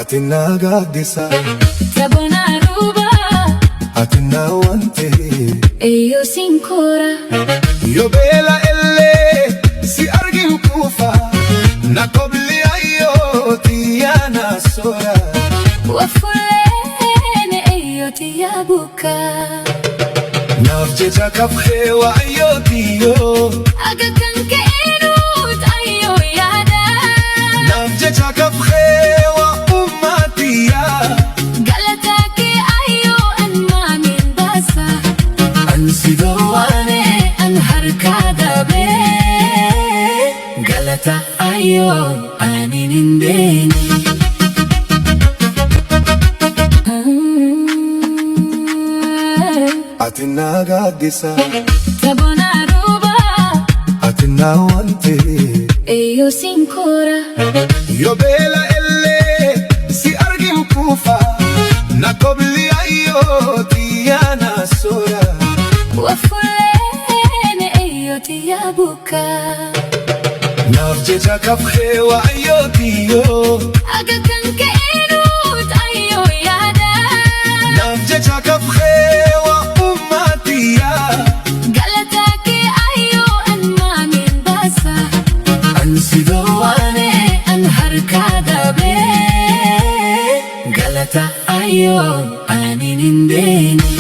Ati naa gaaddisa. Sabona ruba. Ati naa wante. Eeyyoo sinkoora. Yoo beela illee si argin kuufa. Na kobli ayyoo tiyyaa na soora. Wafuleen eeyyoo tiyyaa buka. Naaf jecha kafxee waayyoo tiyyoo. Aga kan ka'eenuut ayyoo yaada. Naaf jecha kafxee waa ummaatiyaa. Galataa kee ayyoo an maamiin baasa. An si Dhowaane an harkaa dabee. Galata ayyoo ani hin beene. Ati naa gaaddisa. Sabona ruba. Ati naa wante. Eeyyoo sinkoora. Yoo beela illee si argin kuufa. Na kobli ayyoo tiyyaa na soora. Wafuleen eeyyoo tiyyaa buka. Naaf jecha kafxee waayyoo tiyyoo. Aga kan ka'eenuut ayyoo yaada. Naaf jecha kafxee waa ummaatiyaa. Galataa kee ayyoo an maamiin baasa. An si Dhowaane an harkaa dabee. Galata ayyoo ani hin beene.